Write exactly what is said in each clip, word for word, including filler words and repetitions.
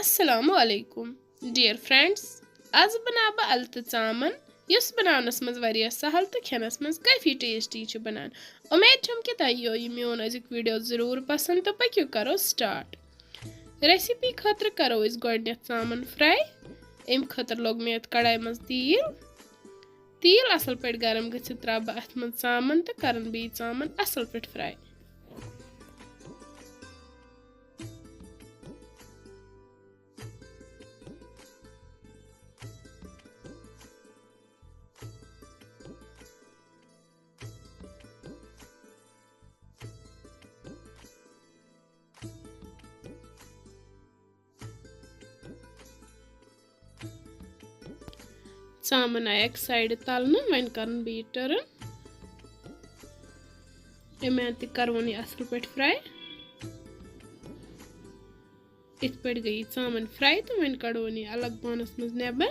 السلام علیکم dear friends, آز بناو بہٕ الہٕ تہٕ ژامن، یُس بناونس منٛز واریاہ سہل تہٕ کھٮ۪نس منٛز کافی ٹیسٹی چھُ بنان۔ امید چھم کہِ تۄہہِ یِیو یہِ میون أزیُک ویڈیو ضروٗر پسند، تہٕ پٔکِو کرو سٹارٹ۔ ریسیپی خٲطرٕ کرو أسۍ گۄڈٕنٮ۪تھ ژامن فراے۔ امہِ خٲطرٕ لوگ مےٚ یتھ کڑایہِ منٛز تیٖل۔ تیٖل اصل پٲٹھۍ گرم گٔژھِتھ تراوٕ بہٕ اتھ منٛز ژامن تہٕ کرن بہٕ یہِ ژامن اصل پٲٹھۍ فراے۔ ژامن آیہِ اکہِ سایڈٕ تلنہٕ، وۄنۍ کرن بہٕ یہِ ٹٔرٕن۔ امہِ اندٕ تہِ کرون یہِ اصل پٲٹھۍ فراے۔ یِتھ پٲٹھۍ گٔے یہِ ژامن فراے تہٕ وۄنۍ کڑون یہِ الگ بانس منٛز نٮ۪بر۔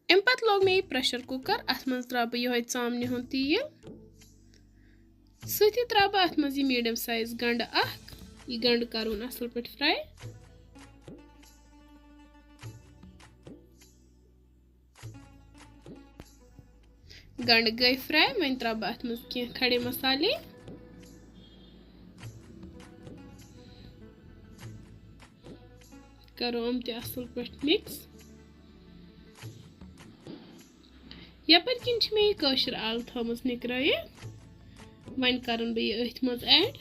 امہِ پتہٕ لوگ مےٚ یہِ پریشر کوکر، اتھ منٛز تراوٕ بہٕ یِہوٚے ژامنہِ ہُنٛد تیٖل، سۭتی تراوٕ بہٕ اتھ منٛز یہِ میڈیم سایز گنڈٕ اکھ۔ یہِ گنڈٕ کرون اصل پٲٹھۍ فراے۔ گنڈٕ گٔے فراے، وۄنۍ تراوٕ بہٕ اتھ منٛز کینٛہہ کھڑے مسالے۔ کرو یِم تہِ اصل پٲٹھۍ مِکس۔ یپٲرۍ کِنۍ چھِ مےٚ یہِ کٲشِر ٲلہٕ تھٲومٕژ نِکرٲیِتھ، وۄنۍ کرن بہٕ یہِ أتھۍ منٛز ایڈ۔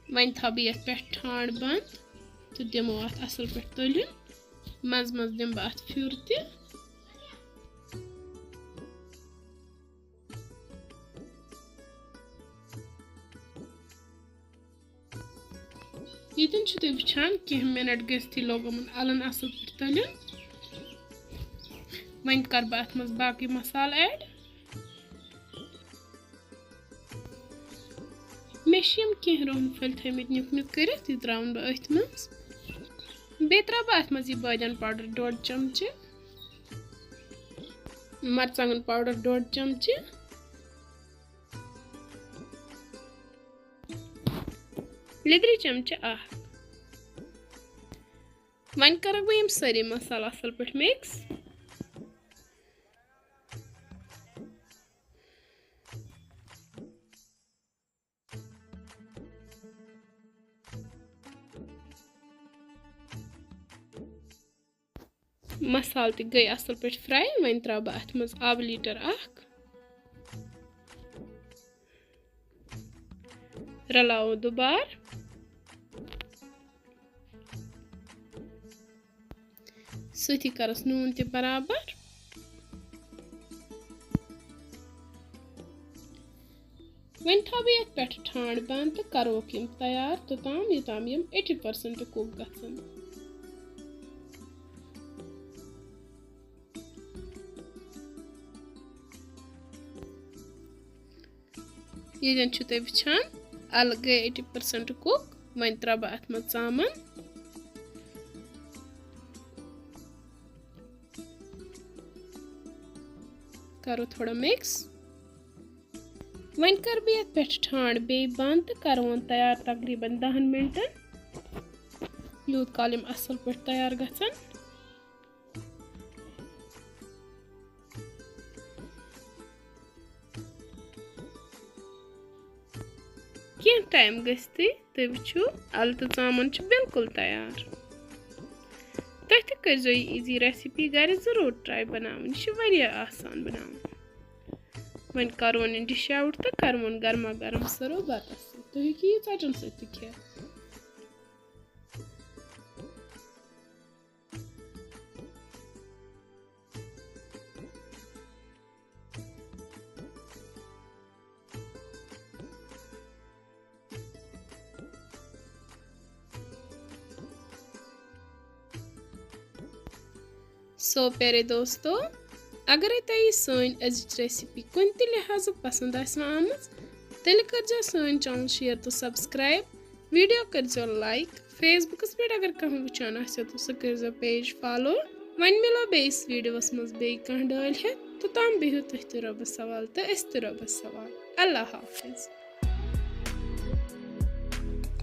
وۄنۍ تھاوٕ بہٕ یتھ پٮ۪ٹھ ٹھانٛڈ بنٛد تہٕ دِمو اتھ اصل پٲٹھۍ تٔلیُن۔ منٛزٕ منٛزٕ دِمہٕ بہٕ اتھ پھیُر تہِ۔ ییٚتٮ۪ن چھِو تُہۍ وٕچھان، کینٛہہ مِنٹ گٔژھتھٕے لوگ یِمن اَلَن اَصٕل پٲٹھۍ تٔلیُن۔ وۄنۍ کَرٕ بہٕ اَتھ منٛز باقٕے مصالہٕ add۔ مےٚ چھِ یِم کینٛہہ رُہن پھٔلۍ تھٲیمٕتۍ نیُک نیُک کٔرِتھ، یہِ ترٛاوَن بہٕ أتھۍ منٛز۔ بیٚیہِ ترٛاوٕ بہٕ اَتھ منٛز یہِ بٲدیان powder ڈۄڈ چمچہٕ، مرژٕوانٛگن powder ڈۄڈ چمچہٕ، لیٚدرِ چمچہٕ اکھ۔ وۄنۍ کرکھ بہٕ یِم سٲری مصالہٕ اصل پٲٹھۍ mix۔ مصالہٕ تہِ گٔے اصل پٲٹھۍ fry۔ وۄنۍ ترٛاوٕ بہٕ اتھ منٛز آبہٕ لیٖٹر اکھ۔ رلاوو دُبارٕ۔ سۭتی کرس نوٗن تہِ برابر۔ وۄنۍ تھاوٕ بہٕ یتھ پٮ۪ٹھ ٹھانٛڈ بنٛد تہٕ کرہوکھ یِم تیار توٚتام، یوٚتام یِم eighty percent cook گژھن۔ ییٚتٮ۪ن چھِو تُہۍ وٕچھان، الہٕ گٔے eighty percent cook۔ وۄنۍ ترٛاوٕ بہٕ اتھ منٛز ژامن۔ کرو تھوڑا mix۔ وۄنۍ کرٕ بہٕ یتھ پٮ۪ٹھ ٹھانٛڈ بیٚیہِ بنٛد تہٕ کرٕ وۄنۍ تیار تقریباً دَہن مِنٹن، یوٗت کال یِم اصل پٲٹھۍ تیار گژھن۔ کینٛہہ ٹایم گٔژھتٕے تُہۍ وٕچھِو، الہٕ تہٕ ژامن چھِ بالکل تیار۔ تُہۍ تہِ کٔرزیٚو یہِ easy recipe گرِ ضروٗر try بناوٕنۍ، یہِ چھِ واریاہ آسان بناوٕنۍ۔ وۄنۍ کرون یہِ dish out تہٕ کرون گرما گرم serve بتس سۭتۍ۔ تُہۍ ہیٚکِو یہِ ژۄچن سۭتۍ تہِ کھٮ۪تھ۔ So پیارے دوستو، اگرے تۄہہِ یہِ سٲنۍ أزِچ recipe کُنہِ تہِ لحاظہٕ پسند آسہِ وۄنۍ آمٕژ، تیٚلہِ کٔرزیٚو سٲنۍ channel share تہٕ subscribe، video کٔرزیٚو like، Facebookس پٮ۪ٹھ اگر کانٛہہ وٕچھان آسہِ تہٕ سُہ کٔرزیٚو page follow۔ وۄنۍ مِلو بیٚیِس videoس منٛز بیٚیہِ کانٛہہ ڈٲلۍ ہٮ۪تھ، توٚتام بِہِو تُہۍ تہِ رۄبَس حوال تہٕ أسۍ تہِ رۄبَس حوال۔ اللہ حافظ۔